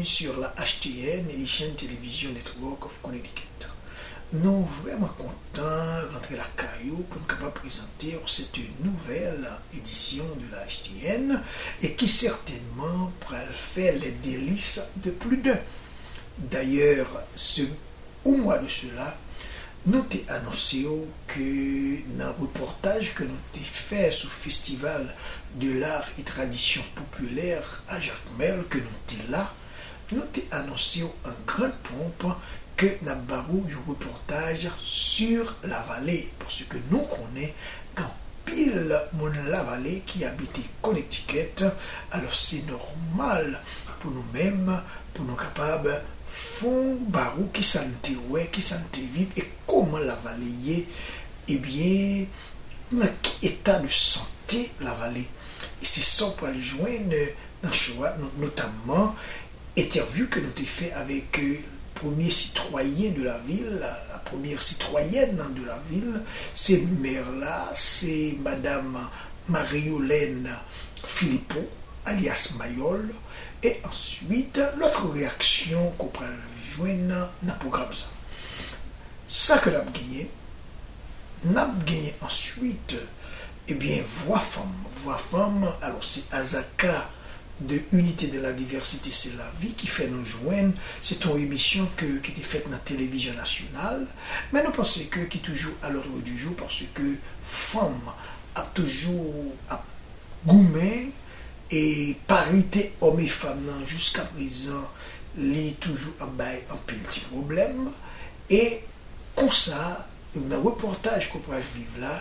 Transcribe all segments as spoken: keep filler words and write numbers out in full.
Sur la H T N, Haitian Television Network of Connecticut. Nou vrèman kontan rantre lakay ou pou n kapab prezante w cette nouvelle édition de la H T N et qui certainement pral fè les délices de plus d'un. D'ailleurs, ce au mois de cela, nou te anonse w ke nan repòtaj ke nou te fè sou Festival de l'Art et Tradition Populaire a Jakmèl ke nou te la, nou te anonse w an grand pomp ke n ap ba ou yon repòtaj sur Lavale, paske nou konnen gen anpil moun Lavale ki abite Connecticut, alò se nòmal pou nou menm, pou nou kapab fon ba ou kisa n te wè, kisa n te viv e kòman Lavale ye, ebyen, nan ki eta de sante Lavale. E se sa w pral jwenn nan show a, no-, notamman entèvyou ke nou te fè avèk, euh, premye sitwayen de la vil, la, la première citoyenne de la ville, se mè la, se madam Marie-Yolène Philippot, alyas Mayòl, e answit, lòt reyaksyon ke w pral jwenn nan pwogram sa. Sa ke n ap genyen, n ap genyen answit, ebyen, Vwa Fanm. Vwa Fanm, alò, se Azaka de Unité dans la Diversité, c'est la vie ki fè nou jwenn. Se te yon emisyon ke, ki te fèt nan televizyon nasyonal, men nou panse ke ki toujou à l'ordre du jour, paske fanm ap toujou ap goumen, e parite òm e fanm nan jiska prezan, li toujou ap bay anpil ti pwoblèm. E konsa, nan repòtaj ke w pral viv la,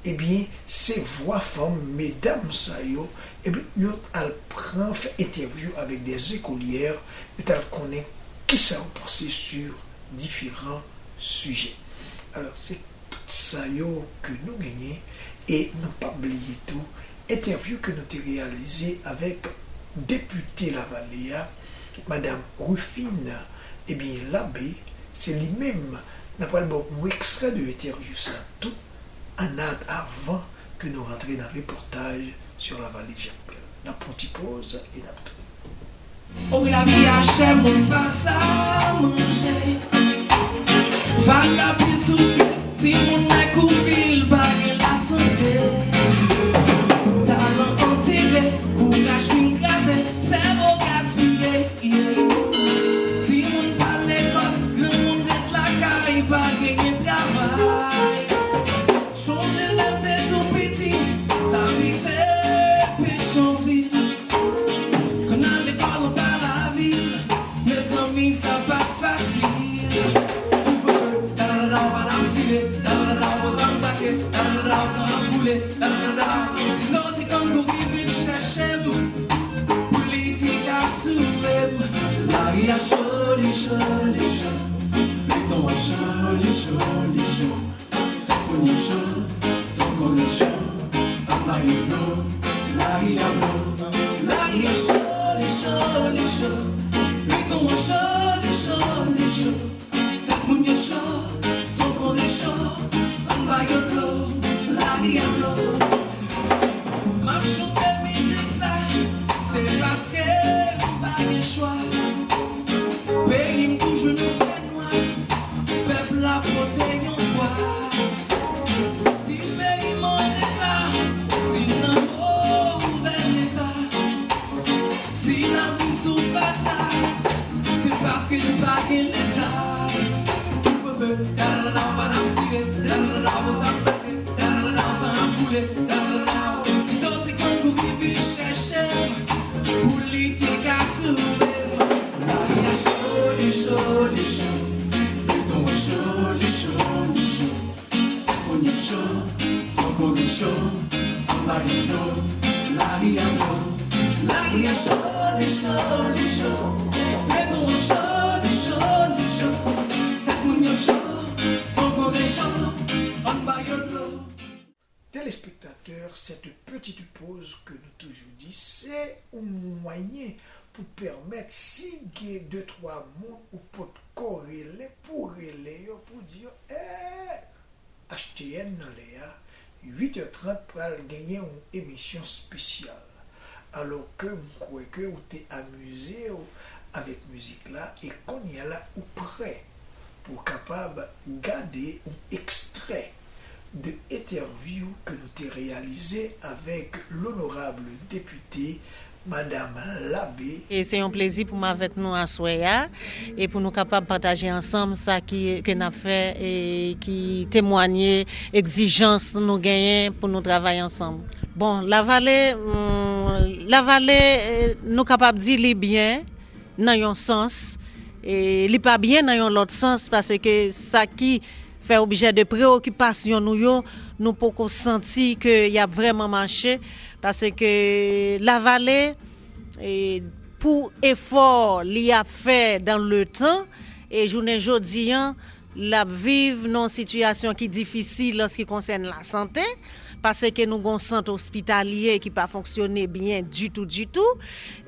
ebyen, se Vwa Fanm, medam sa yo, ebyen, yo al pran, fè entèvyou avèk des écolières, yo t al konnen kisa yo panse sur diferan sijè. Alò, se tout sa yo ke nou genyen, e nou p ap bliye tou, entèvyou ke nou te reyalize avèk depite Lavale a, madam Rufine, ebyen, Labe, se li menm, n ap pral ba w yon ekstrè de entèvyou sa tou, an at-, avan ke nou rantre nan repòtaj sur Lavale Jakmèl. N ap pran yon ti poz e n ap tounen. O wi, lavi a chè, moun pa sa manje. Fatra pil sou pye, timoun nan kouvri l, pa gen lasante. Talan antere, kouraj fin kraze, sèvo gaspiye. Timoun pa lekòl, granmoun ret lakay, pa genyen travay. Chonje lè m te tou piti, m t abite Petyonvil. Konn al lekòl anba lavil, mezanmi, sa pa t fasil. Kouvrefe, dadadada, w pa t ap tire, dadadada, w pa t ap brake, dadadada, w san ap boule, dadadada. Ti tòti kangouri vin chèche m, pou li ti ka souve m. Lari a cho, li cho, li cho. Beton an cho, li cho, li cho. Tèt moun yo cho, tankou li cho, anba yon dlo, lari a dlo. Lari a cho, li cho, li cho. Beton an cho, li cho, li cho. Tèt moun yo cho, tankou li cho, anba yon dlo, lari a dlo. M ap chante mizik sa, se paske m pa gen chwa. Peyi m toujou nou fè nwa, pèp la pote yon vwa. Si peyi m an reta, si n nan movèz eta, si n ap viv sou fatra, se paske n pa gen leta. Kouvrefe, dadadada, w pa t ap tire, dadadada, w sa ap brake, dadadada, w san ap boule, dadadada. Ti tòti kangouri vin chèche m, pou li ti ka souve m. Lari a cho, li cho, li cho. Beton an cho, li cho, li cho. Tèt moun yo cho, tankou li cho, anba yon dlo, lari a dlo. Lari a cho, li cho, li cho. Beton an cho, li cho, li cho. Tèt moun yo cho, tankou li cho, anba yon dlo. Téléspectateurs, cette petite pause ke nou toujou di, se yon mwayen pou pèmèt si gen de twa moun ou potko rele, pou rele yo, pou di yo, eh, H T N nan lè a, uit è trant pral genyen yon emisyon espesyal. Alò ke m kwè ke ou te amize w avèk mizik la, e kounye a la ou prè pou w kapab gade yon ekstrè de entèvyou ke nou te reyalize avèk lonorab depite Madam Labbé. E se yon plezi pou m avèk nou aswè a e pou nou kapab pataje ansanm sa ki, ke n ap fè e ki temwanye egzijans nou genyen pou nou travay ansanm. Bon, Lavale, mm, Lavale, eh, nou kapab di li byen nan yon sans, e li pa byen nan yon lòt sans, paske sa ki fè objè de preokipasyon nou yo, nou poko santi ke y ap vrèman mache, paske Lavale, e, pou efò li ap fè dans le temps, e jounen jodi an, l ap viv nan yon sitiyasyon ki difisil an se ki konsène lasante, paske nou gen yon sant ospitalye ki pa fonksyone byen ditou, ditou.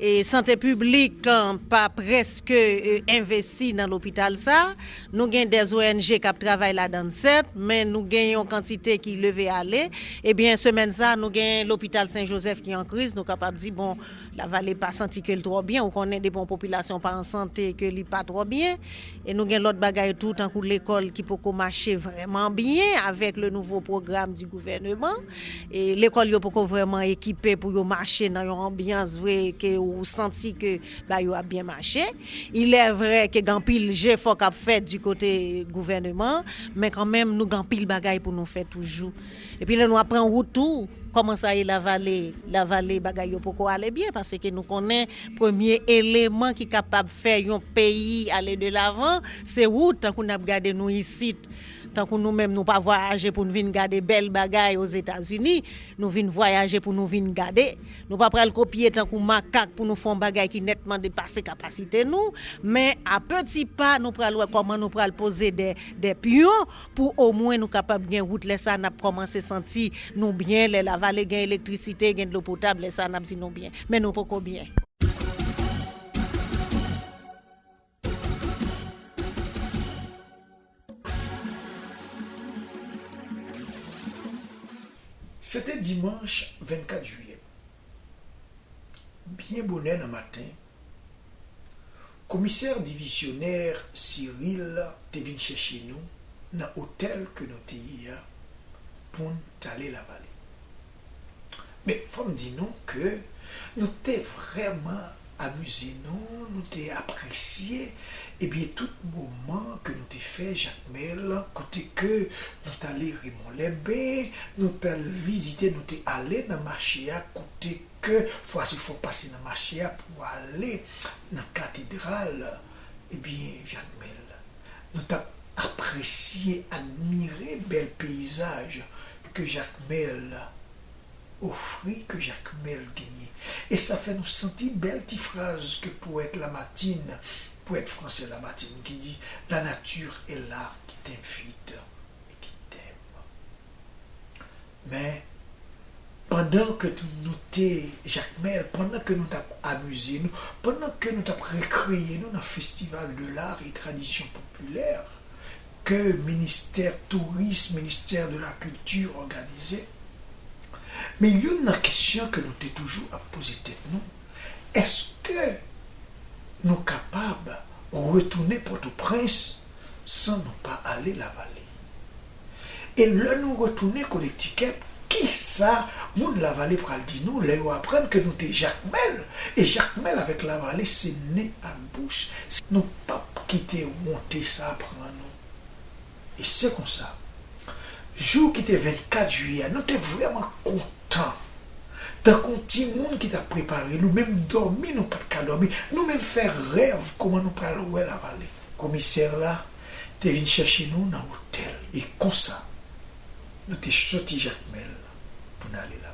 E sante piblik, an, pa prèske, e, envesti nan lopital sa. Nou gen des O N G k ap travay ladann, sèt, men nou gen yon kantite ki leve ale. Ebyen, semèn sa, nou gen lopital Sen Jozèf ki an kriz. Nou kapab di, bon, Lavale pa santi ke l twò byen. Ou konnen, depi yon popilasyon pa an sante, ke li pa twò byen. E nou gen lòt bagay tou, tankou lekòl ki poko mache vrèman byen avèk le nouveau programme du gouvernement. E lekòl yo poko vrèman ekipe pou yo mache nan yon anbyans vre ke ou santi ke bagay yo ap byen mache. Il est vrai ke gen anpil jefò k ap fèt du kote gouvèneman, men kanmenm nou gen anpil bagay pou nou fè toujou. Epi lè nou ap pran wout tou, kòman sa ye Lavale? Lavale bagay yo poko ale byen, paske nou konnen premye eleman ki kapab fè yon peyi ale de lavan, se wout, tankou n ap gade nou isit, tankou nou menm nou pa vwayaje pou n vin gade bèl bagay Ozetazini, nou vin vwayaje pou nou vin gade. Nou pa pral kopye tankou makak pou nou fè yon bagay ki nètman depase kapasite nou, men a peti pa nou pral wè kòman nou pral poze de, de pyon pou omwen nou kapab gen wout. Lè sa n ap kòmanse santi nou byen, lè Lavale gen elektrisite, gen dlo potab, lè sa n ap di nou byen. Men nou poko byen. Se te dimanch vennkat jiyè. Byen bonè nan maten, komisè divizyonè Cyril te vin chèche nou nan otèl ke nou te ye a pou n t ale Lavale. Men, fò m di nou ke nou te vrèman amize nou, nou te apresye, ebyen, tout moman ke nou te fè Jakmèl, kote ke nou t ale Remon Lèben, nou t al vizite, nou te ale nan mache a, kote ke fwa si fò pase nan mache a pou ale nan katedral, ebyen, Jakmèl. Nou t ap apresye, admire bèl peyizaj ke Jakmèl ofri, ke Jakmèl genyen. E sa fè nou santi bèl ti fraz ke powèt Lamartine, powèt fransè Lamartine, ki di, La nature est l'art qui t'invite et qui t'aime. Men, pandan ke t-, nou te Jakmèl, pandan ke nou t ap amize nou, pandan ke nou t ap rekreye nou nan Festival de l'Art et Tradition Populaire ke ministè touris, ministè de la kilti òganize, men youn nan kesyon ke nou te toujou ap poze tèt nou, èske nou kapab retounen Pòtoprens san nou pa ale Lavale? E lè nou retounen Konektikèt, kisa moun Lavale pral di nou lè yo aprann ke nou te Jakmèl? E Jakmèl avèk Lavale se nen ak bouch. Nou p ap kite wonte sa pran nou. E se konsa, jou ki te vennkat jiyè a, nou te vrèman kontan. Tankou yon timoun ki t ap prepare, nou menm dòmi, nou pa t ka dòmi. Nou menm fè rèv kòman nou pral wè Lavale. Komisè la te vin chèche nou nan otèl. E konsa, nou te soti Jakmèl pou n ale Lavale.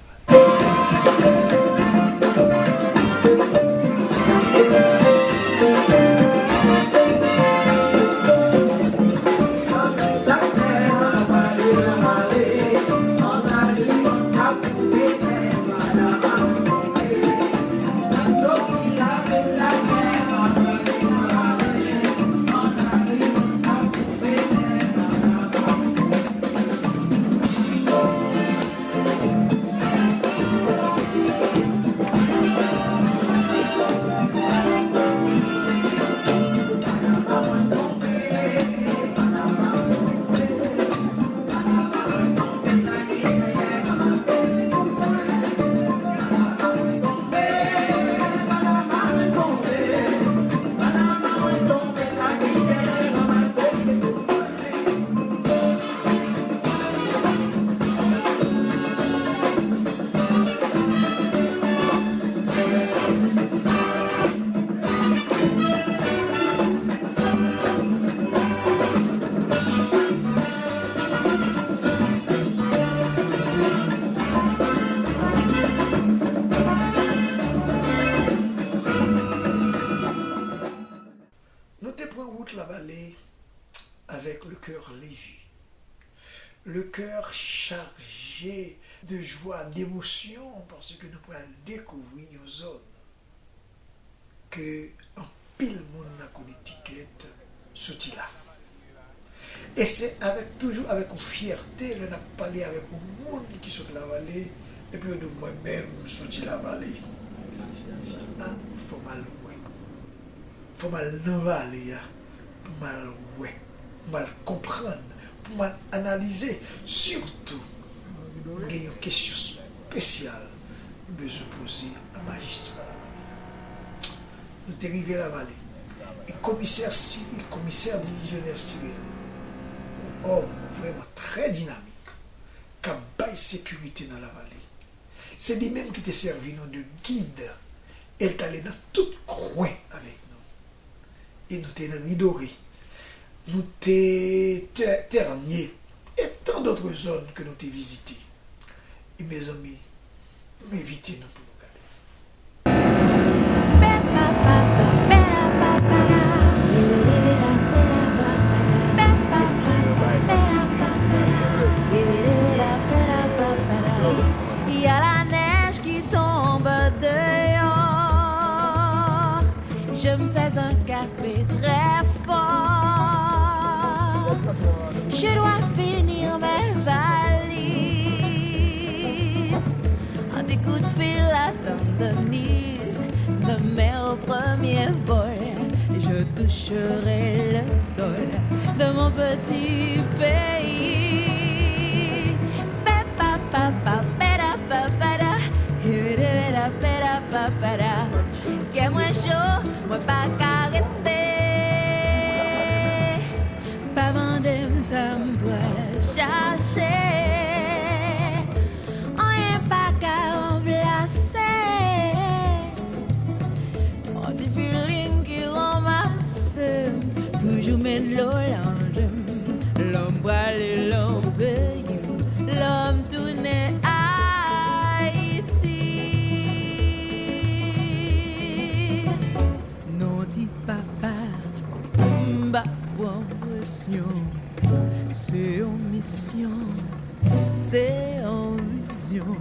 Nou te pran wout Lavale avèk le cœur léger, le cœur chargé de joie, d'émotion, paske nou pral dekouvri yon zòn ke anpil moun nan Connecticut soti la. E se avèk, toujou avèk yon fyète lè n ap pale avèk yon moun ki sot Lavale, epi yo di w, "Mwen menm, m soti Lavale." M di, "A, fò m al wè. Fò m al nan vale a, pou m al wè, pou m al konprann, pou m al analize." Sitou, m gen yon kesyon espesyal m bezwen poze a majistra Lavale. Nou te rive Lavale. E komisè Cyril, komisè divizyonè Cyril, yon òm vrèman trè dinamik, k ap bay sekirite nan Lavale. Se li menm ki te sèvi nou de gid, e l t ale nan tout kwen avèk nou. E nou te nan Ri Dore, nou te Tè-, Tènye, e tant d'autres zones ke nou te vizite. E mezanmi, m envite nou pou nou gade. Il y a la neige qui tombe dehors. Je me fais un café très fort. Je dois finir mes valises. Un petit coup de fil à Tante Denise. Demain au premier vol, je toucherai le sol de mon petit pays. Pe pa pa pa, pe da pa pa da, pe da pa pa da. Kè mwen cho, mwen pa ka rete. Pa mande m sa m pral chache. Anyen pa ka ranplase yon ti feeling ki ranmase m. Toujou met dlo nan je m. Lè m prale nan peyi m, lè m tounen Ayiti. Non ti papa, m pa pran presyon. Se yon misyon, se yon vizyon.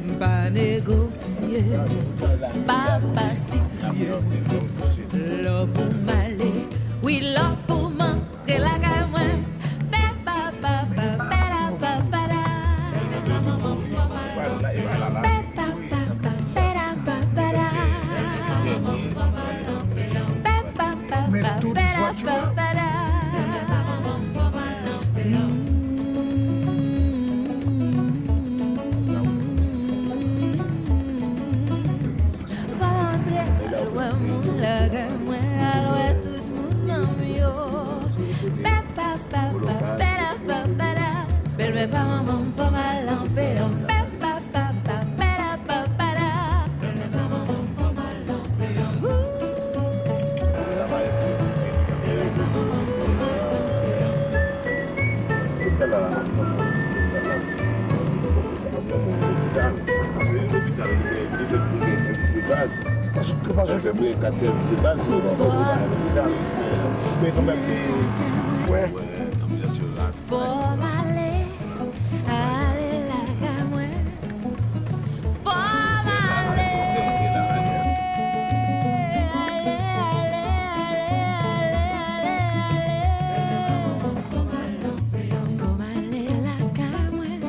M pa negosye, m pa pasifye. Lè pou m ale, wi, lè pou m antre lakay mwen. Pe pa pa pa, pe da pa pa da. Pe pa pa pa, pe da pa pa da. Pe pa pa pa, pe da pa pa da. Fò m antre al wè moun lakay mwen, al wè tout moun nan m yo. Pe pa pa pa, pe da pa pa da. Bèlmè pa manman m, fò m al nan peyi m. Pe pa pa pa, pe da pa pa da. Bèlmè pa manman m, fò m al nan peyi m. Ooh. Lopital, paske lopital li gen, li fèt pou gen sèvis de baz. Paske, paske gen kat sèvis de baz, yo pa fè lopital. Men kanmenm, li, wè. Anbilansye yo la. Fò m ale, ale lakay mwen. Fò m ale, ale, ale, ale, ale, ale. Fò m ale lakay mwen.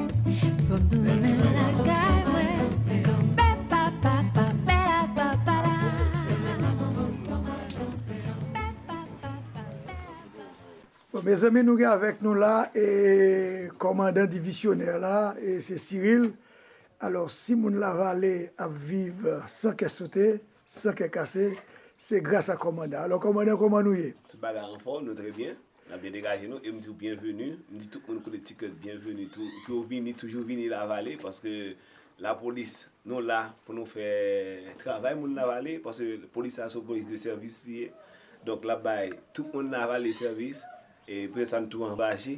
Fò m tounen lakay mwen. Pe pa pa pa, pe da pa pa da. Pe pa pa pa, pe da pa pa da. Bon, mezanmi, nou gen avèk nou la, e, kòmandan divizyonè la, e, se Cyril. Alò, si moun Lavale ap viv san kè sote, san kè kase, se gras a kòmandan. Alò, kòmandan, kòman nou ye? Tout bagay anfòm, nou trè byen. N ap byen degaje nou, e m di w byenveni. M di tout moun kote Tikèt byenveni tou. Pou yo vini, toujou vini Lavale, paske lapolis, nou la pou nou fè travay moun Lavale, paske polis la se yon polis de sèvis li ye. Donk, l ap bay tout moun Lavale sèvis, e poutèt sa n tou angaje,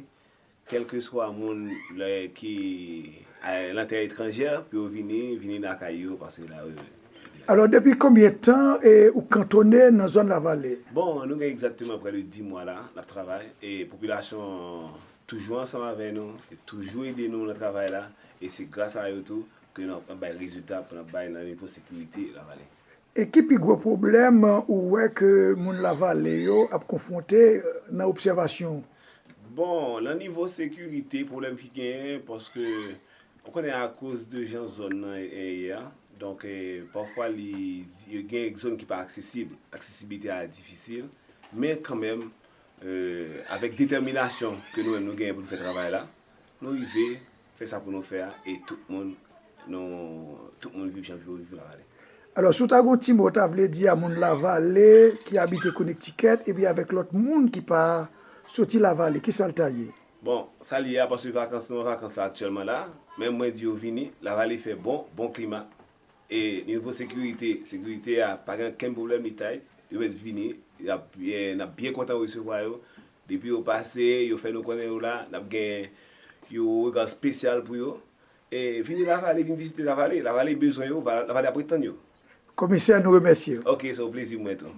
kèlkeswa moun lè ki, a, nan tè etranjè, pou yo vini, vini lakay yo, paske la, yo, Alò, depi konbyen tan e ou kantone nan zòn Lavale? Bon, nou gen egzakteman prè de dis mwa la, n ap travay, e popilasyon an toujou ansanm avè nou, e toujou ede nou nan travay la, e se gras a yo tou ke n ap bay rezilta pou n ap bay nan nivo sekirite Lavale. E ki pi gwo pwoblèm ou wè ke moun Lavale yo ap konfwonte, euh, nan obsèvasyon w? Bon, nan nivo sekirite, pwoblèm ki genyen, paske ou konnen akoz de jan zòn nan ye a, donk, eh, pafwa li, li gen zòn ki pa aksesib, aksesibilite a difisil, men kanmenm, eh, avèk detèminasyon ke nou menm nou genyen pou nou fè travay la, nou rive fè sa pou nou fè a, e tout moun, nou, tout moun viv jan pou yo viv Lavale. Alò, si w ta gen yon ti mo w ta vle di a moun Lavale ki abite Connecticut, epi avèk lòt moun ki pa soti Lavale, kisa l ta ye? Bon, sa l ye a, paske vakans nou an, vakans la aktyèlman la, men mwen di yo vini, Lavale fè bon, bon klima. E nivo sekirite, sekirite a pa gen okenn pwoblèm, li tight. Yo mèt vini, y ap, eh, n ap byen kontan resevwa yo. Depi yo pase, yo fè nou konnen yo la, n ap gen yon rega espesyal pou yo. E vini Lavale, vin vizite Lavale. Lavale bezwen yo, Lavale ap ret tann yo. Komisè, nou remèsye w. Ok, se yon plezi pou mwen tou.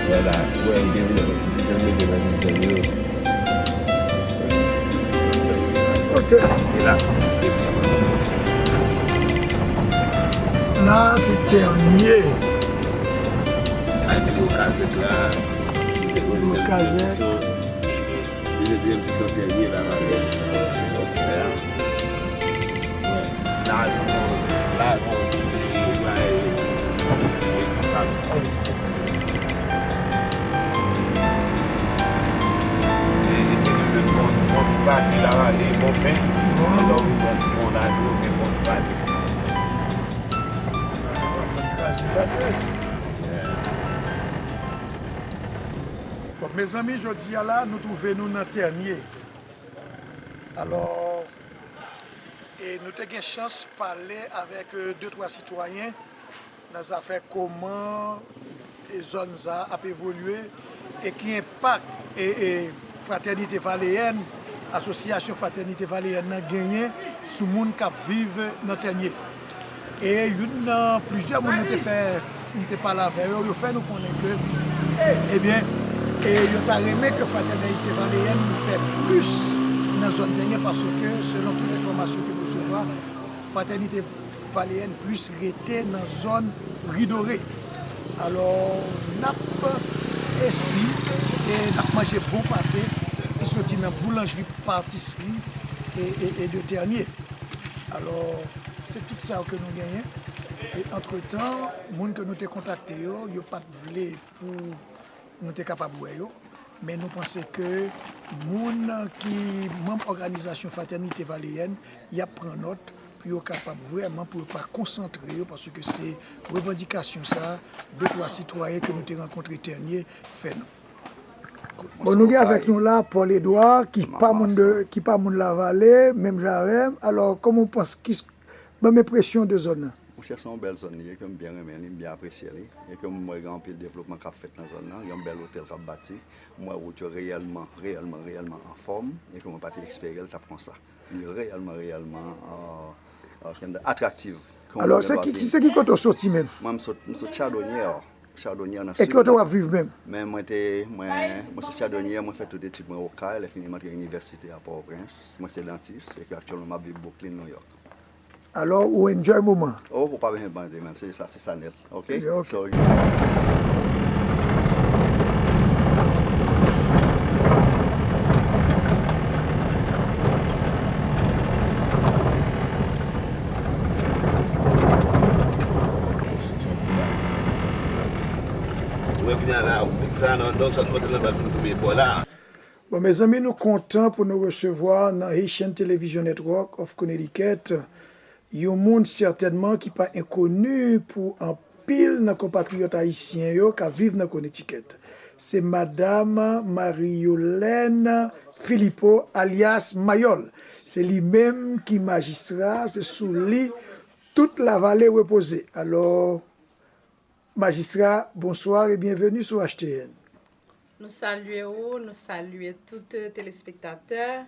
Wè la, wè, m te vin ak yon ti jan mete nan ti jan yo. Ok. E la, e pou sa pati. La, se Tènye. Ay, mete yon kazèk la. Yon kazèk. Li te byen ti sòti a ye la, la. Ok, a. Wè. La, la, la, yon ti, bay, yon ti fam sa. E, e te gen bon, bon ti pate la, li bon pen. Alò, bon ti bon la, tou, men bon ti pate. Kraze pate. Yeah. Bon, mezanmi, jodi a la, nou twouve nou nan Tènye. Alò, e nou te gen chans pale avèk, e, de twa sitwayen nan zafè kòman, e, zòn sa a ap evolye e ki enpak, e, e, Fratènite Valeyèn, asosyasyon Fratènite Valeyèn nan genyen sou moun k ap viv nan Tènye. E youn nan plizyè moun nou te fè, nou te pale avè yo, yo fè nou konnen ke, ebyen, e yo ta renmen ke Fratènite Valeyèn fè plis nan zòn Tènye, paske selon tout enfòmasyon ke nou resevwa, Fratènite Valeyèn plis rete nan zòn Ri Dore. Alò, n ap eswi e n ap manje bon pate ki soti nan boulanjri, patisri e, e, e de Tènye. Alò, se tout sa ke nou genyen. E antretan, moun ke nou te kontakte yo, yo pa t vle pou nou te kapab wè yo. Men nou panse ke moun ki manm òganizasyon Fratènite Valeyèn, y ap pran nòt pou yo kapab vrèman, pou yo pa konsantre yo, paske se revandikasyon sa, de twa sitwayen ke nou te rankontre Tènye fè nou. Bon, nou gen avèk nou la Paul Edouard, ki pa moun de, ki pa moun Lavale, menm jan avè m. Alò, kòman w panse, ki, ban m enpresyon de zòn nan? Monchè, se yon bèl zòn li ye, ke m byen renmen li, m byen apresye li, e ke m wè gen anpil devlopman k ap fèt nan zòn nan, gen yon bèl otèl k ap bati. M wè wout yo reyèlman, reyèlman, reyèlman anfòm, e ke mwen pa te espere l t ap konsa. Li reyèlman, reyèlman, euh, euh, kòman di, atraktif. Alò, se ki, ki, se ki kote w soti menm? Mwen, m sot, m sot Chadonyè, Chadonyè nan Sid. E ki kote w ap viv menm? Men mwen te, mwen, mwen sot Chadonyè, mwen fè tout etid mwen Okay, lè fini m antre inivèsite a Pòtoprens. Mwen se dantis, epi aktyèlman m ap viv Brooklyn, New York. Alò, ou enjoy moman? Oh, ou pa bezwen mande, man, se sa, se sa nèt, ok? Ok, ok. So, Ou wè kounye a la, sa nan, nan sòt mòtèl nan pral vin touye bò la. Bon, mezanmi, nou kontan pou nou resevwa nan Haitian Television Network of Connecticut yon moun sètènman ki pa enkoni pou anpil nan konpatriyòt ayisyen yo k ap viv nan Connecticut. Se Madam Marie Yolène Philippot, alyas Mayòl. Se li menm ki majistra, se sou li tout Lavale repoze. Alò, majistra, bonsoir et bienvenue sur H T N. Nou salye ou, nou salye tout telespektatè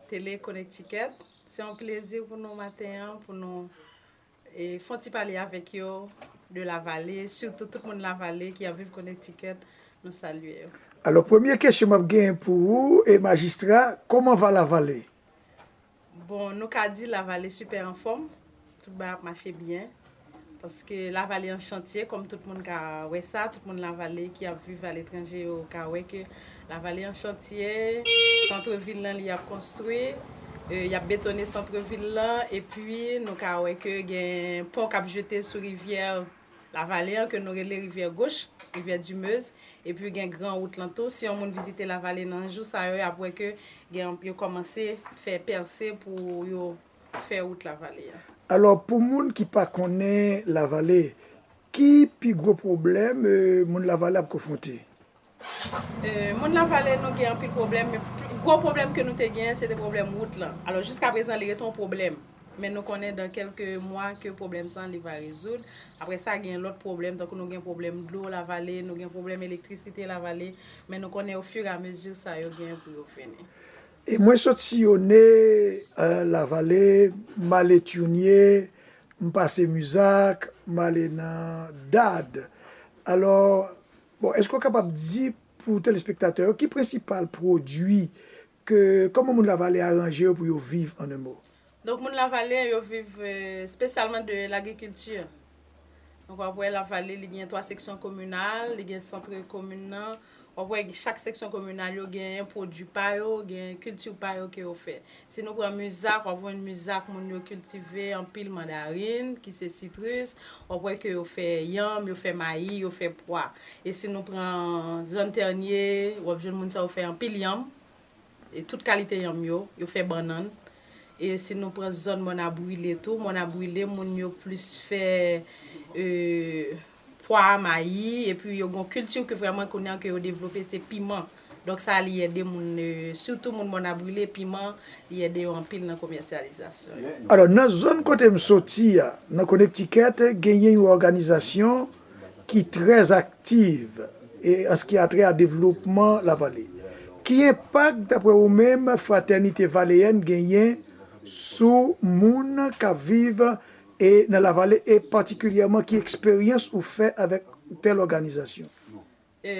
Tele Connecticut. Se yon plezi pou nou maten an, pou nou, e, fè yon ti pale avèk yo de Lavale, sitou tout moun Lavale ki ap viv Connecticut, nou salye yo. Alò, premye kesyon m ap genyen pou ou, e majistra, comment va Lavale? Bon, nou ka di Lavale sipè anfòm. Tout bagay ap mache byen. Paske Lavale an chantye, kòm tout moun ka wè sa, tout moun Lavale ki ap viv aletranje yo ka wè ke Lavale an chantye, sant vil lan li ap konstwi, e, y ap betone sant vil lan, epi nou ka wè ke gen pon k ap jete sou rivyè Lavale an, ke nou rele rivyè Goch, rivyè Dimez, epi gen gran wout lan tou. Si yon moun vizite Lavale nan jou sa yo, y ap wè ke gen, yo kòmanse fè pèse pou yo fè wout Lavale an. Alò, pou moun ki pa konnen Lavale, ki pi gwo pwoblèm, e, moun Lavale ap konfwonte? E, moun Lavale, nou gen anpil pwoblèm, men pli gwo pwoblèm ke nou te genyen, se te pwoblèm wout lan. Alò, jiskaprezan, li rete yon pwoblèm. Men nou konnen dan kèlke mwa ke pwoblèm sa a, li va rezoud. Apre sa, gen lòt pwoblèm, tankou nou gen pwoblèm dlo Lavale, nou gen pwoblèm elektrisite Lavale, men nou konnen ofiramezi sa yo gen pou yo vini. E mwen sot siyone, e, Lavale, m ale Tyounye, m pase Mizak, m ale nan Dad. Alò, bon, èske w kapab di pou telespektatè yo ki prensipal pwodui ke, kòman moun Lavale aranje yo pou yo viv, en un mot? Donk, moun Lavale, yo viv, e, espesyalman de lagrikilti. Donk, w ap wè Lavale, li gen twa seksyon kominal, li gen sant komin nan. W ap wè chak seksyon kominal yo gen pwodui pa yo, gen kilti pa yo ke yo fè. Si nou pran Mizak, w ap jwenn Mizak, moun yo kiltive anpil mandarin, ki se sitris. W ap wè ke yo fè yanm, yo fè mayi, yo fè pwa. E si nou pran zòn Tènye, w ap jwenn moun sa yo fè anpil yanm. E tout kalite yanm yo, yo fè bannann. E si nou pran zòn Mòn a Brile tou, Mòn a Brile, moun yo plis fè, e, pwa, mayi, epi yo gon kilti ke vrèman kounye a ke yo devlope, se piman. Donk sa li ede moun, e, sitou moun Mòn a Brile, piman, li ede yo anpil nan komèsyalizasyon yo. Alò, nan zòn kote m soti a, nan Connecticut, genyen yon òganizasyon ki trè aktiv e an ce qui a trait à devlopman Lavale. Ki enpak, dapre ou menm, Fratènite Valeyèn genyen sou moun k ap viv e nan Lavale, e patikilyèman ki eksperyans ou fè avèk tèl òganizasyon? E,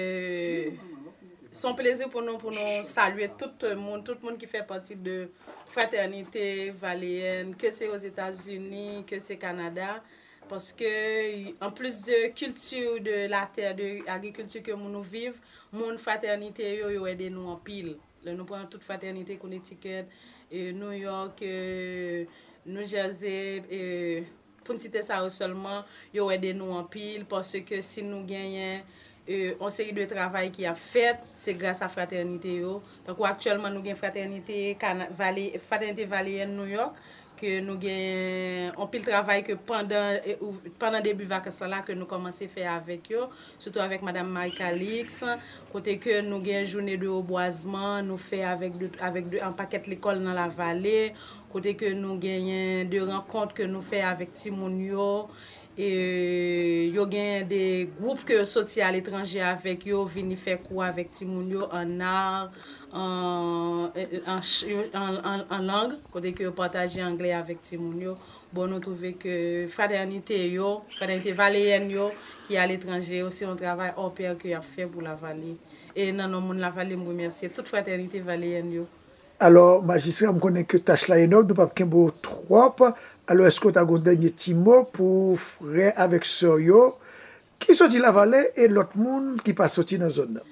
se yon plezi pou nou, pou nou salye tout moun, tout moun ki fè pati de Fratènite Valeyèn, ke se Ozetazini, ke se Kanada. Paske, anplis de kilti de latè, de agrikilti ke moun nou viv, moun Fratènite yo, yo ede nou anpil. Lè nou pran tout Fratènite Connecticut, e, New York, e, New Jersey, e, pou n site sa yo sèlman, yo ede nou anpil, paske si nou genyen, e, yon seri de travay ki ap fèt, se gras a Fratènite yo. Tankou aktyèlman, nou gen Fratènite Kana-, Vale-, Fratènite Valeyèn New York, ke nou gen anpil travay ke pandan, e, ou, pandan debi vakans lan la ke nou kòmanse fè avèk yo, sitou avèk Madanm Marie Calixte, kote ke nou gen jounen de rebwazman, nou fè avèk de, avèk de, yon pakèt lekòl nan Lavale, kote ke nou genyen de rankont ke nou fè avèk timoun yo, e yo genyen de gwoup ke yo soti aletranje avèk yo, vini fè kou avèk timoun yo an ar, an, an, an, an, an lang, kote ke yo pataje anglè avèk timoun yo. Bon, nou twouve ke fratènite yo, fratènite valeyèn yo ki aletranje yo, se yon travay hors pair ke y ap fè pou Lavale. E nan non moun Lavale, m remèsye tout fratènite valeyèn yo. Alò, majistra, m konnen ke tach la enòm, nou p ap kenbe w twòp. Alò, èske w ta gen yon dènye ti mo pou frè avèk sè w yo ki soti Lavale e lòt moun ki pa soti nan zòn nan?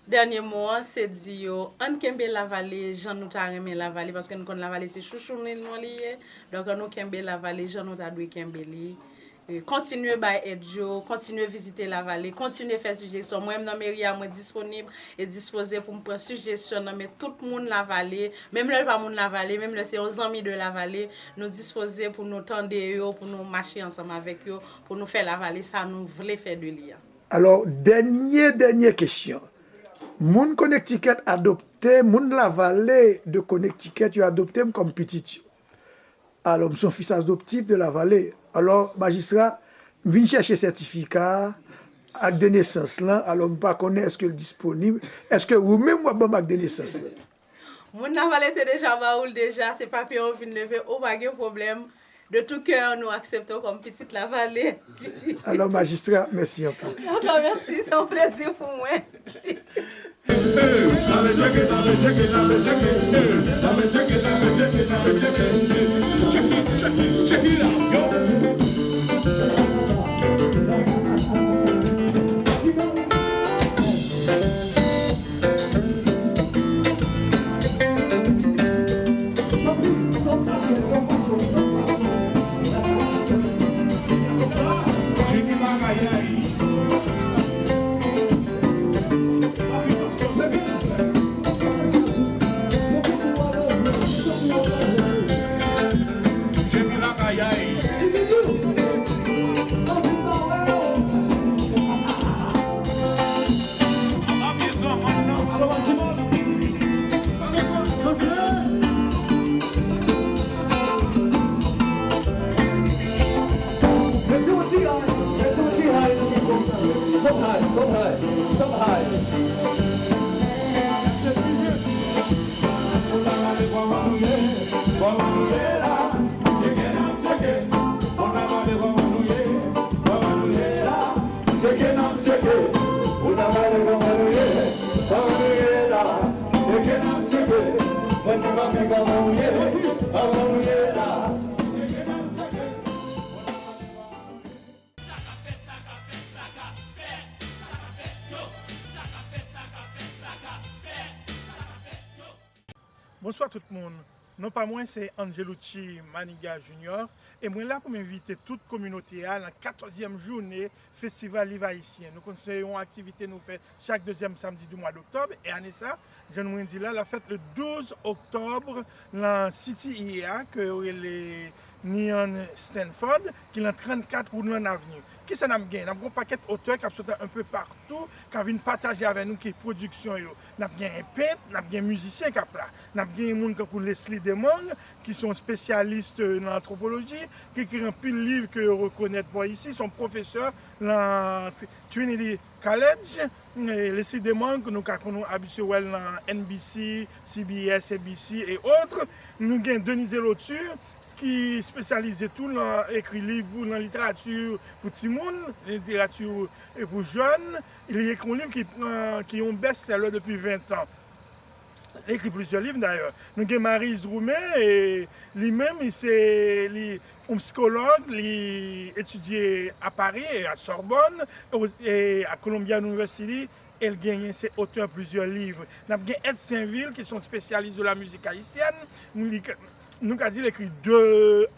Dènye mo an, se di yo, ann kenbe Lavale jan nou ta renmen Lavale, paske nou konn Lavale se chouchou nou li ye. Donk, ann nou kenbe Lavale jan nou ta dwe kenbe li. E, kontinye bay èd yo, kontinye vizite Lavale, kontinye fè sijesyon. Mwen menm nan meri a, mwen disponib e dispoze pou m pran sijesyon nan men tout moun Lavale, menm lè l pa moun Lavale, menm lè se yon zanmi de Lavale, nou dispoze pou nou tande yo, pou nou mache ansanm avèk yo, pou nou fè Lavale sa nou vle fè de li a. Alò, dènye, dènye kesyon. Moun Connecticut adopte, moun Lavale de Connecticut, yo adopte m kòm pitit yo. Alò, m se yon fis adoptif de Lavale. Alò, majistra, m vin chèche sètifika ak de nesans lan. Alò, m pa konnen èske l disponib. Èske ou menm w ap ban m ak de nesans lan? Moun Lavale te deja ba ou l deja, se papye an w vin leve, ou pa gen pwoblèm. De tout cœur, nou aksepte w kòm pitit Lavale. Alò, majistra, mèsi anpil. Ankò mèsi, se yon plezi pou mwen. Bonswa tout moun. Non pa mwen se Angelucci Maniga Junior e mwen la pou m envite tout kominote a nan katòzyèm jounen Festival Liv Ayisyen. Nou konn se yon aktivite nou fè chak dezyèm samdi di mwa doktòb e ane sa, jan nou di la, l ap fèt le douz oktòb nan City I E A ke yo rele Nian Stanford, ki nan trannkat Woodland Avenue. Kisa n ap gen? N ap gen yon pakèt otè k ap soti un peu partout, k ap vin pataje avè nou ki pwodiksyon yo. N ap gen pent, n ap gen mizisyen k ap la. N ap gen moun tankou Leslie Demong, ki se yon espesyalis, euh, nan antwopoloji, ki ekri anpil liv ke yo rekonèt bò isi, se yon pwofesè nan Tr-, Trinity College. E Leslie Demong, ke nou ka konn abitye wè l nan N B C, C B S, A B C et autres. Nou gen Denise Lotur, ki espesyalize tou nan ekri liv pou, nan literati pou timoun, literati, e, pou jèn. Li ekri yon liv ki pran, ki yon best-seller depi ven tan. Li ekri plizyè liv dayè. Nou gen Maryse Roumain, e li menm, li se, li yon psikològ, li etidye a Paris e a Sorbonne, e, e a Columbia University, e l genyen, se otè plizyè liv. N ap gen Ed Sainvil, ki se yon spesyalis de la mizik ayisyèn. Nou, li, nou ka di l ekri de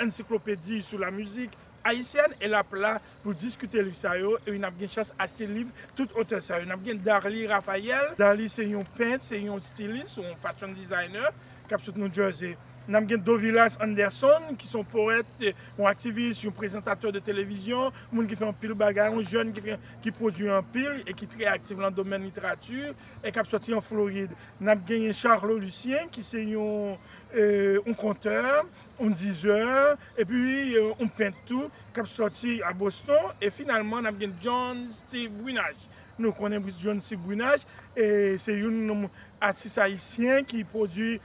ansiklopedi sou la mizik ayisyèn, e l ap la pou diskite liv sa yo, epi n ap gen chans achte liv tout otè sa yo. N ap gen Darly Raphaël. Darly se yon pent, se yon stilis, yon fashion designer, k ap sot New Jersey. N ap gen Dovilas Anderson, ki se yon powèt, yon aktivis, yon prezantatè de televizyon, moun ki fè anpil bagay, yon jèn ki fè, ki pwodui anpil e ki trè aktif nan domèn literati e k ap sòti an Florid. N ap genyen Charlot Lucien, ki se yon, e, yon kontè, yon dizè, epi, e, yon pent tou, k ap sòti a Boston. E finalman, n ap gen John Steve Brunache. Nou konnen John Steve Brunache, e se youn nan atis ayisyen ki pwodui,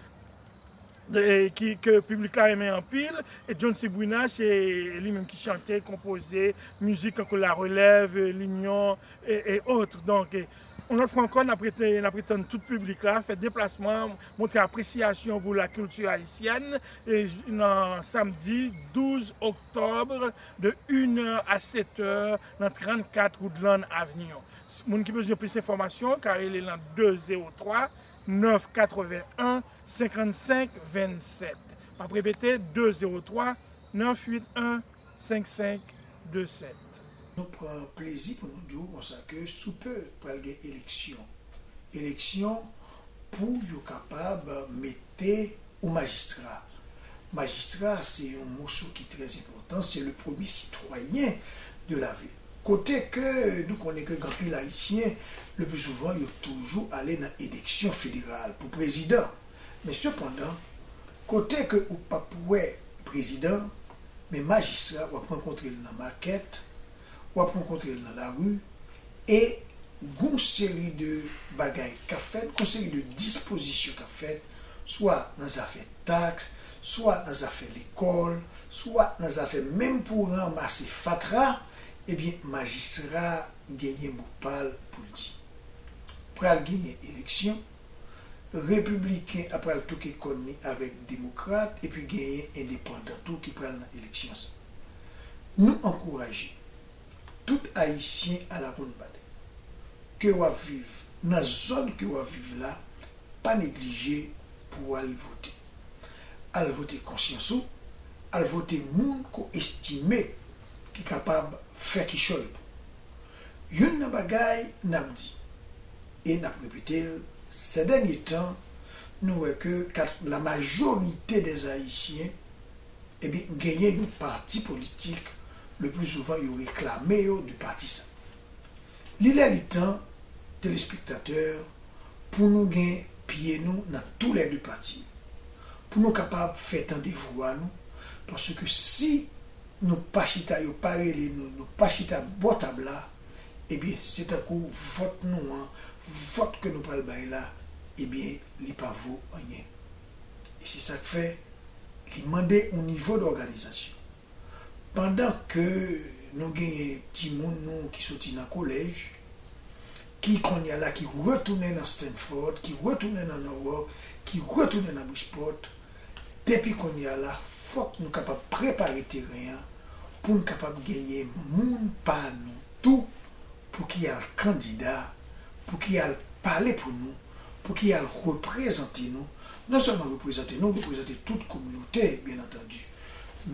e, ki, ke piblik la renmen anpil. E John Steve Brunache, se li menm ki chante, konpoze mizik tankou La Relève, L'Union, e, e autres. Donk, e, yon lòt fwa ankò, n ap rete, n ap rete tann tout piblik la fè deplasman, montre apresyasyon pou lakilti ayisyèn, e, nan samdi douz oktòb de une heure à sept heures nan trannkat Woodland Avenue. Moun ki bezwen plis enfòmasyon ka rele nan de zewo twa, nèf katrevenn, senkannsenk vennsèt. M ap repete, de zewo twa, nèf uit en, senk senk de sèt. Nou pran plezi pou nou di w konsa ke sou pe pral gen eleksyon. Eleksyon pou yo kapab mete ou majistra. Majistra se yon moso ki trè enpòtan, se le premye sitwayen de la vil. Kote ke nou konnen ke gen anpil Ayisyen, le pli souvan, yo toujou ale nan eleksyon federal pou prezidan. Men sepandan, kote ke ou p ap wè prezidan, men majistra, w ap rankontre l nan makèt, w ap rankontre l nan lari, e gon seri de bagay k ap fèt, gon seri de dispozisyon k ap fèt, swa nan zafè taks, swa nan zafè lekòl, swa nan zafè menm pou ranmase fatra, ebyen, majistra genyen mo pa l pou l di. Pral genyen eleksyon, repibliken ap pral touke kòn li avèk demokrat, epi genyen endepandan tou ki pral nan eleksyon sa. Nou ankouraje tout Ayisyen alabonbad ke w ap viv nan zòn ke w ap viv la, pa neglije pou w al vote. Al vote konsyans ou, al vote moun ke w estime ki kapab fè kichòy pou ou. Youn nan bagay n ap di, e n ap repete l, sè dènye tan, nou wè ke kat-, la majorite dè Ayisyen, ebyen, genyen yon pati politik, le pli souvan yo reklame yo de pati sa. Li lè li tan, telespektatè, pou nou gen pye nou nan toulède pati yo, pou nou kapab fè tande vwa nou, paske si nou pa chita, yo pa rele nou, nou pa chita bò tab la, ebyen, se tankou vòt nou an, vòt ke nou pral bay la, ebyen, li pa vo anyen. E se sa k fè, li mande yon nivo dòganizasyon. Pandan ke nou genyen timoun nou ki soti nan kolèj, ki kounye a la ki retounen nan Stanford, ki retounen nan Norwalk, ki retounen nan Bridgeport, depi kounye a la, fòk nou kapab prepare teren an pou n kapab genyen moun pa nou tou pou ki al kandida, pou ki al pale pou nou, pou ki al reprezante nou, non sèlman reprezante nou, reprezante tout kominote, byen antandi,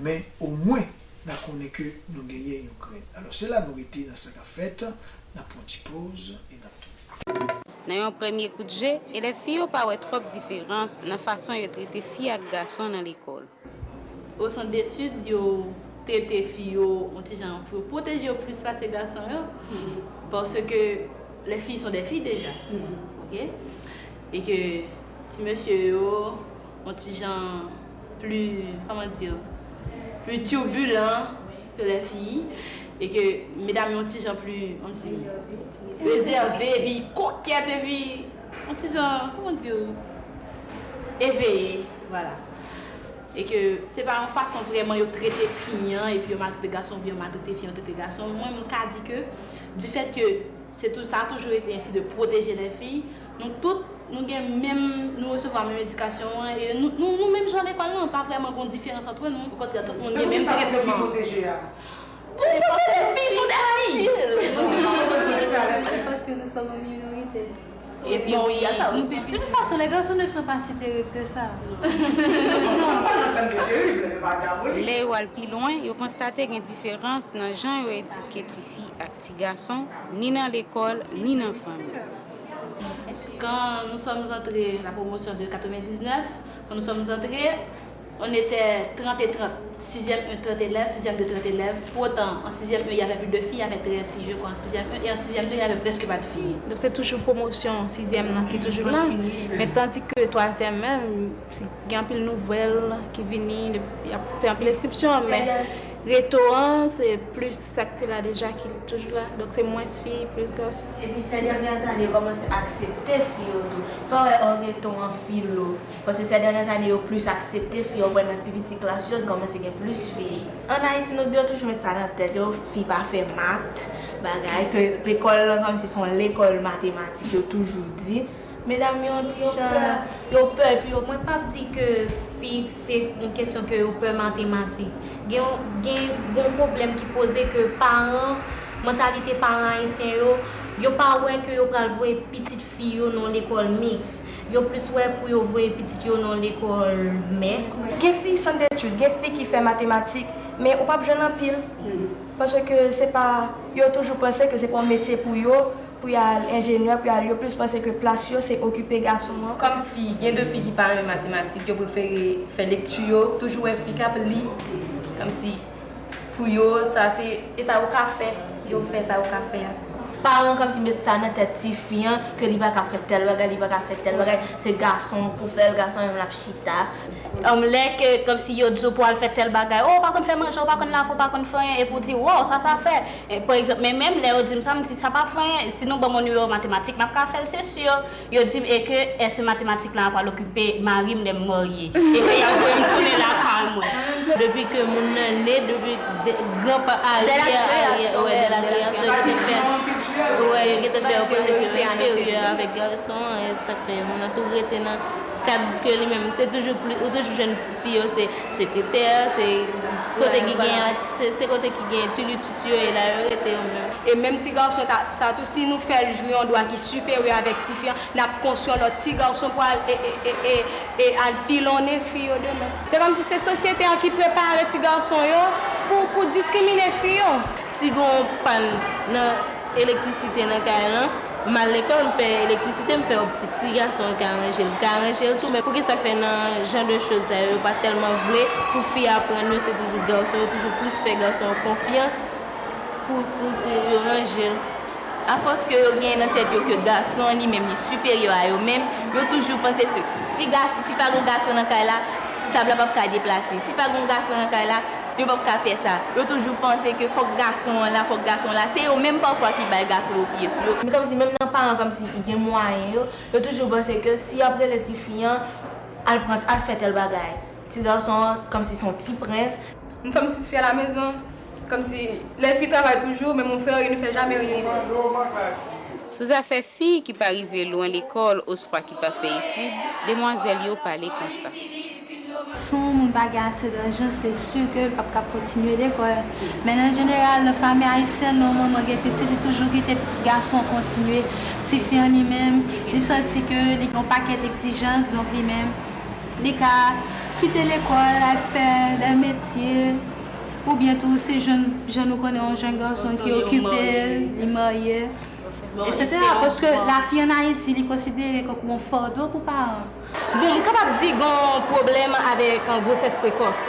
men omwen n a konnen ke nou genyen yon grenn. Alò, se la nou rete nan sa k ap fèt, n ap pran ti poz e n ap tounen. Nan yon premye kout je, elèv fi yo pa wè twòp diferans nan fason yo trete fi ak gason nan lekòl. Au centre d'études, yo trete fi yo yon ti jan pou yo pwoteje yo plis pase gason yo. Parce que les filles sont des filles déjà. Ok? E ke ti mesye yo yon ti jan plus, comment dire, plus turbulent que les filles. E ke medam yo yon ti jan plus, comme si, rezève, epi kokèt, epi yon ti jan, comment dire, éveillé, voilà. E ke se pa yon fason vrèman yo trete fi an, epi yo maltrete gason, oubyen yo maltrete fi an, yo trete gason. Mwen, m ka di ke, du fait que se tou, sa a toujou été ainsi de protéger les filles, nou tout, nou gen menm, nou resevwa menm edikasyon an, e nou, nou, nou menm jan lekòl lan, pa vrèman gon diferans ant nou, okontrè, tout moun gen menm tretman. Bon, paske les filles sont des filles. C'est parce que nous sommes en minorité. Epi, wi, nou pi, pi. De toute façon, les garçons ne sont pas si terribles que ça. Lè yo al pi lwen, yo konstate gen diferans nan jan yo edike tifi ak ti gason, ni nan lekòl, ni nan fanmi. Quand nous sommes entrés, la promotion de quatre-vingt-dix-neuf, quand nous sommes entrés, on était trente et trente, sixième un, trente élèves, sixième deux, trente élèves. Pour autant, en sixième un, il y avait plus de filles, il y avait treize filles, je crois, en sixième un, et en sixième deux, il y avait presque pas de filles. Donk, se toujou pwomosyon sizyèm nan ki toujou la. Men tandi ke twazyèm menm, se gen anpil nouvèl ki vini, y ap fè anpil enskripsyon, men reto an, se plis sa ki te la deja ki toujou la. Donk, se mwens fi, plis gason. Epi, ces dernières années, yo kòmanse aksepte fi yo tou. Fò w wè, an reto an filo. Paske ces dernières années, yo plis aksepte fi yo, pran nan pi piti klas yo, kòmanse gen plis fi. Ann Ayiti, nou, yo toujou met sa nan tèt yo, fi pa fè mat, bagay, ke lekòl lan, kòmsi se yon lekòl matematik, yo toujou di. Medam yo, yon ti jan, yo pè, epi yo. Mwen p ap di ke fi, se yon kesyon ke yo pè matematik. Gen yon, gen yon pwoblèm ki poze ke paran, mantalite paran ayisyen yo, yo pa wè ke yo pral voye pitit fi yo nan lekòl miks. Yo plis wè pou yo voye pitit yo nan lekòl mè. Gen fi sant detid, gen fi ki fè matematik, men ou p ap jwenn anpil. Paske se pa, yo toujou panse ke se pa yon metye pou yo, pou y al enjenyè, pou y al, yo plis panse ke plas yo se okipe gason an. Kòm fi, gen de fi ki pa renmen matematik, yo prefere fè lekti yo, toujou wè fi k ap li, kòmsi pou yo, sa se, e sa yo ka fè, yo fè sa yo ka fè a. Paran kòmsi met sa nan tèt tifi an, ke li pa ka fè tèl bagay, li pa ka fè tèl bagay, se gason pou fè l, gason menm l ap chita. Lè ke kòmsi yo di w pou al fè tèl bagay, o, ou pa konn fè manje, ou pa konn lave, ou pa konn fè anyen, epi w di, waw, sa, sa fè. E, pa egzanp, men menm lè yo di m sa, m di, sa pa fè anyen, si nou ban m yon nimewo matematik, m ap ka fè l, se si. Yo di m, e ke, èske matematik la pral okipe mari m lè m marye? E ke y ap voye m tounen lakay mwen. Depi ke moun nan ne, depi de, granpa aryè, aryè, wè, de la kreasyon, yo gentan fè, wè, yo gentan fè yo panse ke yo enferyè avèk gason an, e sa k fè moun nan tou rete nan kad ke li menm, se toujou pli, ou toujou jwenn fi yo, se sekretè, se kote ki gen, se, se kote ki gen tilititi yo, e la yo rete yo menm. E menm ti gason ta, sa tou, si nou fè l jwi yon dwa ki siperyè avèk tifi an, n ap konstwi yon lòt ti gason pou al, e, e, e, e, e al pilonnen fi yo demen. Se kòmsi se sosyete an ki prepare ti gason yo pou, pou diskrimine fi yo. Si gen yon pàn nan elektrisite nan kay lan, m al lekòl, m fè elektrisite, m fè optik. Si gason an ka ranje l, m ka ranje l tou. Men poukisa fè nan jan de choz sa yo, yo pa tèlman vle pou fi aprann yo, se toujou gason, yo toujou plis fè gason yo konfyans pou, pou yo ranje l. Afòs ke yo gen nan tèt yo ke gason an li menm li siperyè a yo menm, yo toujou panse se, si gason, si pa gen gason nan kay la, tab la p ap ka deplase. Si pa gen gason nan kay la, yo p ap ka fè sa. Yo toujou panse ke fòk gason an la, fòk gason an la. Se yo menm pafwa ki bay gason yo pye sou yo. Men kòmsi menm nan paran kòmsi ki gen mwayen yo, yo toujou panse ke si y ap rele tifi an, al pran, al fè tèl bagay. Ti gason an, kòmsi se yon ti prens. Nous sommes six filles à la maison. Comme si les filles travaillent toujours, mais mon frère, il ne fait jamais rien. Sou zafè fi ki pa rive lwen lekòl oswa ki pa fè etid, demwazèl yo pale konsa. Si yon moun pa gen ase lajan, se si ke l p ap ka kontinye lekòl. Men an jeneral, nan fanmi ayisyèn, lè yon manman gen pitit, li toujou kite pitit gason an kontinye. Tifi an li menm, li santi ke li gen yon pakèt egzijans, donk li menm, li ka kite lekòl, al fè dè metye, oubyen tou, si jèn, jan nou konnen yon jèn gason ki okipe l, li marye, etsetera. Paske lafi ann Ayiti, li konsidere tankou yon fado pou paran. Bon, m kapab di gen yon pwoblèm avèk, euh, gwosès prekòs.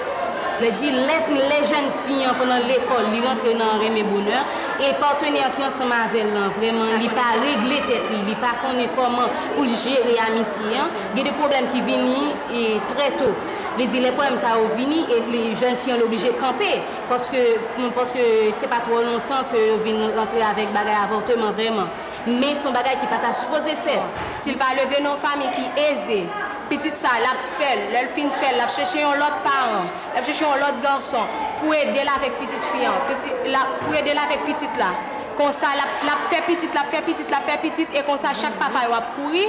Vle di, lè, lè jèn fi an pandan lekòl, li rantre nan renmen bonè, e patnè ki ansanm avè l lan, vrèman, li pa regle tèt li, li pa konnen kòman pou l jere amitye an, gen de pwoblèm ki vini, e, trè to. Vle di, lè pwoblèm sa yo vini, e, li, jèn fi an li oblije kanpe, paske, paske se pa twò lontan ke yo vin rantre avèk bagay avòtman vrèman. Men se yon bagay ki pa ta sipoze fèt. Si l pa leve nan yon fanmi ki eze, pitit sa, l ap fè l. Lè l fin fè l, l ap chèche yon lòt paran. L ap chèche yon lòt gason pou ede l avèk pitit fi an. Pitit la, pou ede l avèk pitit la. Konsa, l ap, l ap fè pitit, l ap fè pitit, l ap fè pitit, e konsa, chak papa yo ap kouri.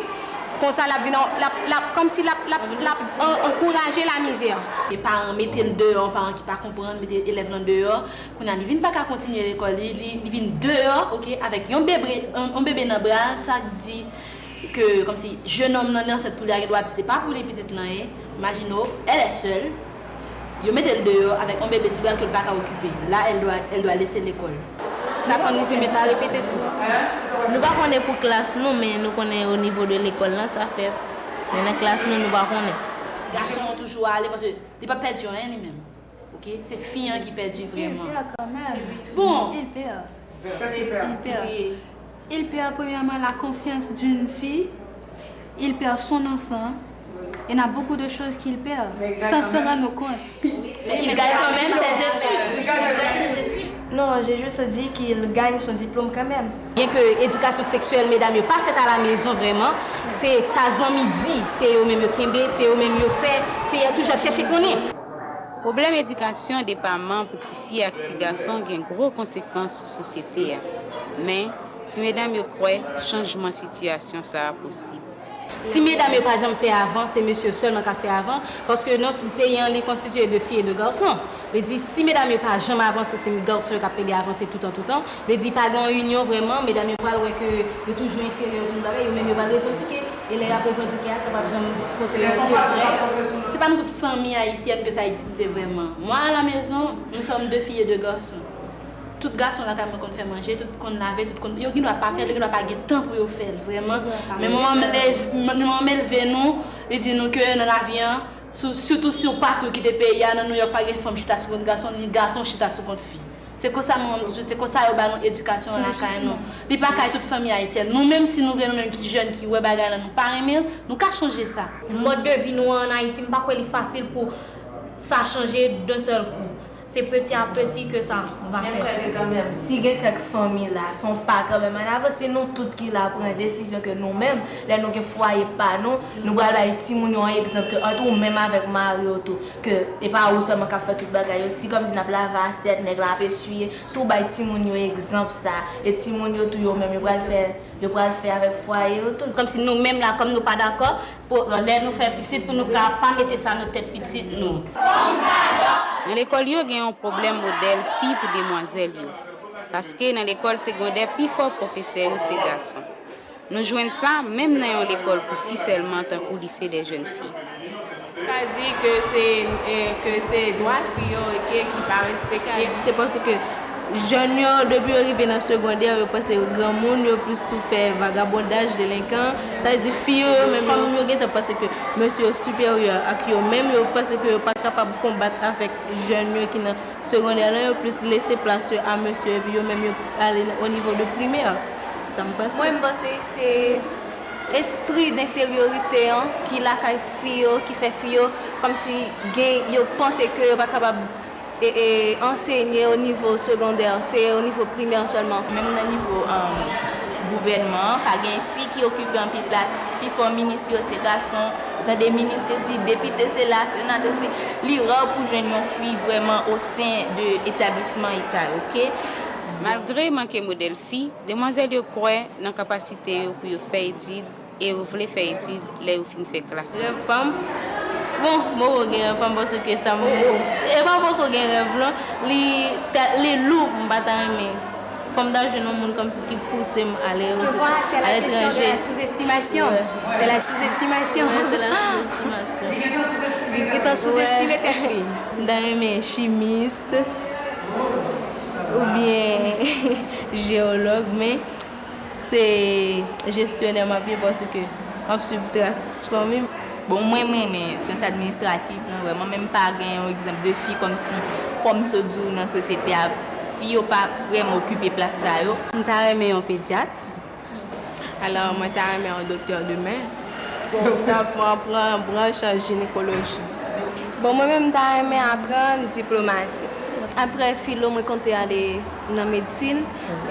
Konsa, l ap vin, l ap, l ap, kòmsi l ap, l ap, l ap an-, ankouraje lamizè. E paran mete l deyò, paran ki pa konprann, mete elèv lan deyò. Kounye a, li vin pa ka kontinye lekòl li, li, li vin deyò, oke, avèk yon bebe, yon, yon bebe nan bra l, sa k di ke, kòmsi, jennonm nan, li ansent pou li a, gen dwa di se pa pou li pitit lan ye. Imajine w, elle est seule. Yo mete l deyò avèk yon bebe sou bra l ke l pa ka okipe. La, elle doit, elle doit laisser l'école. Sa konn rive, men pa repete souvan. Nou pa konnen pou klas nou, men nou konnen o nivo de lekòl lan, sa fèt. Men nan klas nou, nou pa konnen. Gason an toujou ale, paske li pa pèdi anyen li menm. Oke? Se fi an ki pèdi vrèman. Il perd quand même. Bon. Il perd. Presque il perd. Il perd. Il perd premièrement la confiance d'une fille. Il perd son enfant. Il y a beaucoup de choses qu'il perd sans se rendre compte. Mais il gagne quand même ses études. Il gagne ses études. Non, j'ai juste dit qu'il gagne son diplôme quand même. Byen ke edikasyon seksyèl medam yo pa fèt alamezon vrèman, se sa zanmi di, se yo menm yo kenbe, se yo menm yo fè, se yo toujou ap chèche konnen. Pwoblèm edikasyon de paman pou tifi ak ti gason gen gwo konsekans sou sosyete a. Men, ti medam yo kwè chanjman sitiyasyon sa a posib. Si medam yo pa janm fè avan, se mesye yo sèlman k ap fè avan, paske nan peyi an, li konstitiye de fi e de gason. Vle di, si medam yo pa janm avanse, se gason yo k ap ede avanse toutan, toutan. Vle di, pa gen yon inyon vrèman, medam yo pral wè ke yo toujou enferyè, yo toujou bagay, yo menm yo pral revandike. E lè y ap revandike a, sa p ap janm pote yon pwogrè. Se pa nan tout fanmi ayisyèn ke sa egziste vrèman. Moi, à la maison, nous sommes deux filles et deux garçons. Tout gason lakay mwen konn fè manje, tout konn lave, tout konn, yo gen dwa pa fè l, yo gen dwa pa gen tan pou yo fè l vrèman. Men manman m lev-, manman m elve nou, li di nou ke nan lavi an, sou, sitou si w pati, w kite peyi a, nan Nouyòk pa gen fanm chita sou kont gason, ni gason chita sou kont fi. Se konsa manman m toujou, se konsa yo ba nou edikasyon an lakay nou. Li pa kay tout fanmi ayisyèn. Nou menm, si nou vle, nou menm ki jèn, ki wè bagay la, nou pa renmen l, nou ka chanje sa. Mòd de vi nou an ann Ayiti, m pa kwè li fasil pou sa chanje d'un seul coup. Se peti a peti ke sa va fèt. Men m kwè ke kanmenm, si gen kèk fanmi la, se yon pa kanmenm an avan, si nou tout ki la pran desizyon ke nou menm, lè nou gen fwaye pa nou, nou pral bay timoun yo yon egzanp ke ant ou menm avèk mari w tou, ke e pa ou sèlman k ap fè tout bagay yo, si kòmsi n ap lave asyèt, nèg la ap eswiye, si w bay timoun yo egzanp sa, e timoun yo tou yo menm yo pral fè, yo pral fè avèk fwaye yo tou. Kòmsi nou menm la, kòm nou pa dakò, pou, lè nou fè pitit, pou nou ka pa mete sa nan tèt pitit nou. Nan lekòl yo, gen yon pwoblèm modèl fi pou demwazèl yo. Paske nan lekòl segondè, pifò pwofesè yo se gason. Nou jwenn sa menm nan yon lekòl pou fi sèlman, tankou Lycée des Jeunes Filles. Ka di ke se, eh, ke se dwa fi yo, oke, ki pa respekte. Ka di se paske jèn yo, depi yo rive nan segondè, yo panse yo granmoun, yo plis sou fè vagabondaj, delenkan. Sa vle di fi yo, yo menm, kòm yo gentan panse ke mesye yo siperyè ak yo menm, yo panse ke yo pa kapab konbat avèk jèn yo ki nan segondè lan, yo plis lese plas yo a mesye, epi yo menm yo ale nan, o nivo de primè. Sa m panse. Mwen, m panse se espri denferyorite an ki lakay fi yo, ki fè fi yo kòmsi gen, yo panse ke yo pa kapab, e, e, ansenye o nivo segondè, se o nivo primè sèlman. Menm nan nivo, um, gouvènman an, pa gen fi ki okipe anpil plas. Pifò minis yo se gason. Ou tande minis sesi, depite sela, senatè se, li ra pou jwenn yon fi vrèman o sen de etablisman eta yo, oke? Malgre manke modèl fi, demwazèl yo kwè nan kapasite yo pou yo fè etid e yo vle fè etid lè yo fin fè klas. Rèv pa m, bon, m poko gen rèv pa m paske sa m, e pa m poko gen rèv non, li, li lou, m pa ta renmen. Fò m ta jwenn yon moun kòmsi ki pouse m ale aletranje. Tu vois, c'est la question de la sous-estimation. Ouais. C'est la sous-estimation. Ouais, c'est la sous-estimation. Li gentan souzestime tèt li. M ta renmen chimist oubyen jeyològ, men se jestyonè m ap ye paske m ap swiv tras fanmi m. Bon, mwen, mwen renmen syans administratif, mwen vrèman, men m pa gen yon egzanp de fi kòmsi, kòm m sot di w nan sosyete a, fi yo pa vrèman okipe plas sa yo. M ta renmen yon pedyat. Alò, mwen ta renmen yon doktè demen. Bon, m ta pran, pran branch an jinekoloji. Bon, mwen menm, m ta renmen aprann diplomasi. Apre filo, mwen konte ale nan medsin,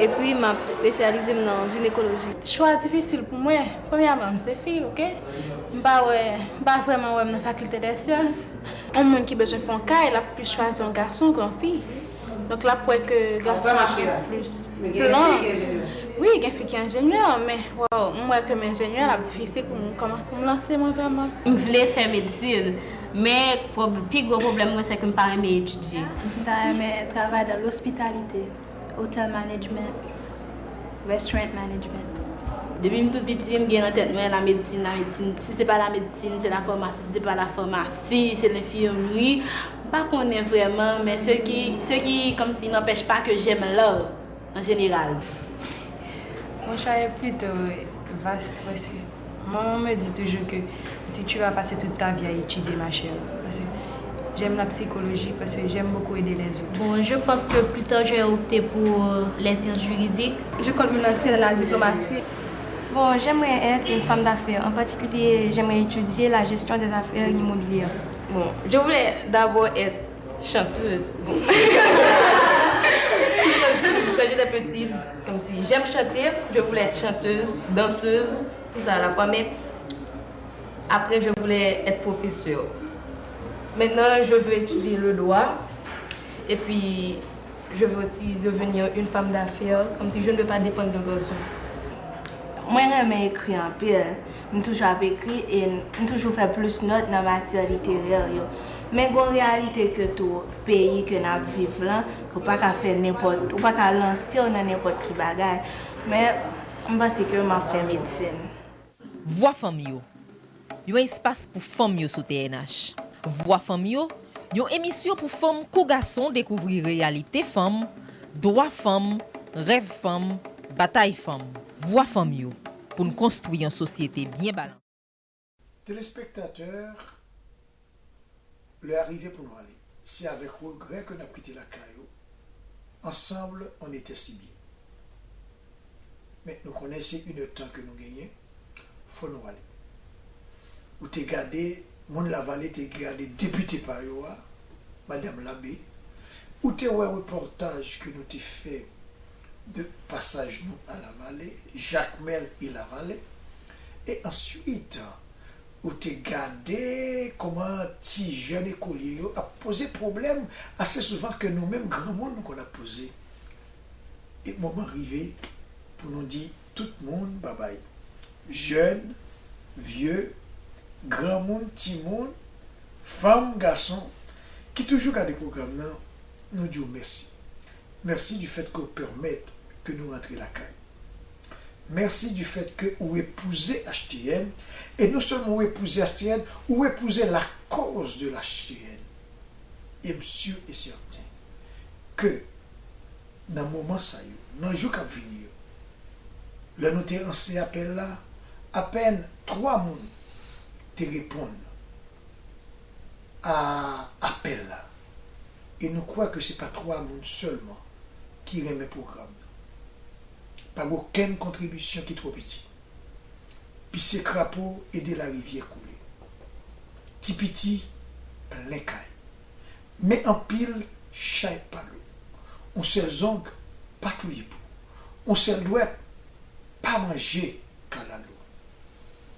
epi m ap espesyalize m nan jinekoloji. Chwa difisil pou mwen. Premyèman, m se fi, oke? M pa wè, m pa vrèman wè m nan fakilte dè syans. Yon moun ki bezwen fè yon kay, l ap plis chwazi yon gason ke yon fi. Donk, l ap wè ke gason ap gen plis plan. Wi, gen fi ki enjenyè, men, waw, m wè ke m enjenyè, l ap difisil pou m kòman, pou m lanse mwen vrèman. M vle fè medsin, men pwob-, pi gwo pwoblèm mwen, se ke m pa renmen etidye. M ta renmen travay nan lospitalite. Hotel management, restaurant management. Depi m tou piti, m gen nan tèt mwen lamedsin, lamedsin. Si se pa lamedsin, se lafamasi. Si se pa lafamasi, se lenfimri. M pa konnen vrèman, men ce qui, ce qui, comme si, n'empêche pas que j'aime l'art, en général. Mon choix est plutôt vaste parce que Maman me dit toujours que si tu vas passer toute ta vie à étudier, ma chère, parce que j'aime la psychologie, parce que j'aime beaucoup aider les autres. Bon, je pense que plus tard, je vais opter pour, euh, les sciences juridiques. Je compte me lancer dans la diplomatie. Bon, j'aimerais être une femme d'affaires. En particulier, j'aimerais étudier la gestion des affaires immobilières. Bon, je voulais d'abord être chanteuse. Bon. Quand j'étais petite, comme si j'aime chanter, je voulais être chanteuse, danseuse, tout ça à la fois, mais après, je voulais être professeur. Maintenant, je veux étudier le droit, et puis je veux aussi devenir une femme d'affaires, comme si je ne veux pas dépendre de garçons. Mwen renmen ekri anpil. M toujou ap ekri e m toujou fè plis nòt nan matyè literè yo. Men gon reyalite ke tou peyi ke n ap viv lan, ke w pa ka fè nenpòt, ou pa ka lanse w nan nenpòt ki bagay. Men m panse ke m ap fè medsin. Vwa Fanm Yo, yon espas pou fanm yo sou T N H. Vwa Fanm Yo, yon emisyon pou fanm kou gason dekouvri reyalite fanm, dwa fanm, rèv fanm, batay fanm. Vwa Fanm Yo, pou n konstwi yon sosyete byen balanse. Telespektatè, lè a rive pou nou ale. Se avèk regrè ke n ap kite lakay ou. Ensemble, on était si bien. Men nou konnen se inèdtan ke nou genyen, fò nou ale. Ou te gade, moun Lavale te gade depite pa yo a, Madanm Labe, ou te wè repòtaj ke nou te fè de pasaj nou a Lavale, Jakmèl e Lavale, e answit, ou te gade kòman ti jèn ekolye yo ap poze pwoblèm ase souvan ke nou menm granmoun nou konn ap poze. E moman rive pou nou di tout moun babay. Jèn, vye, granmoun, timoun, fanm, gason, ki toujou gade pwogram nan, nou di w mèsi. Mèsi du fèt ke w pèmèt ke nou rantre lakay. Mèsi du fèt ke ou epouze H T N, e non sèlman ou epouze H T N, ou epouze lakoz de H T N. E m si e sèten ke nan moman sa yo, nan jou k ap vini yo, lè nou te lanse apèl la, apèn twa moun te reponn a apèl la. E nou kwè ke se pa twa moun sèlman ki renmen pwogram nan. Pa gen okenn kontribisyon ki twò piti. Pise krapo ede larivyè koule. Ti piti plen kay. Men anpil chay pa lou. On sèl zong pa touye pou. On sèl dwèt pa manje kalalou.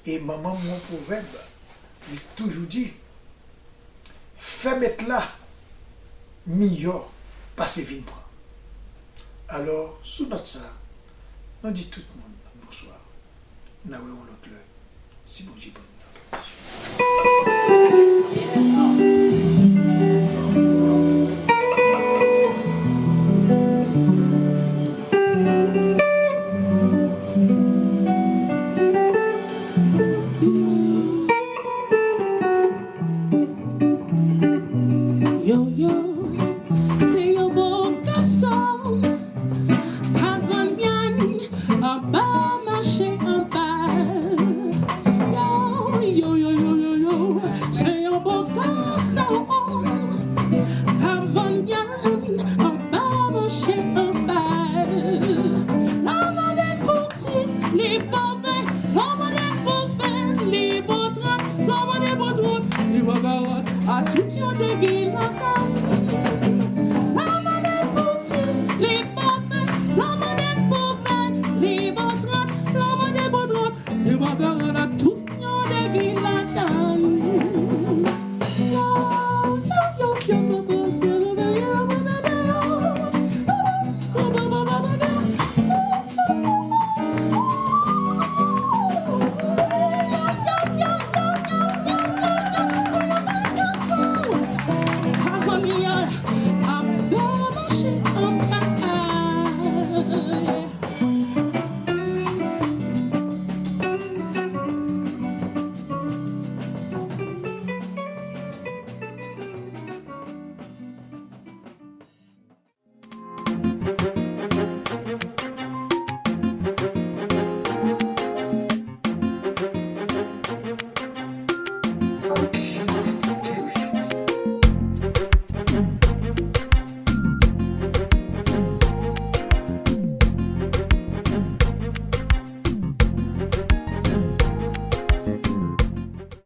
E manman m gon pwovèb, li toujou di, fè mèt la miyò pase vin pran. Alò, sou nòt sa, nou di tout moun bonswa. N a wè yon lòt lè, si Bondye ban nou lapèmisyon.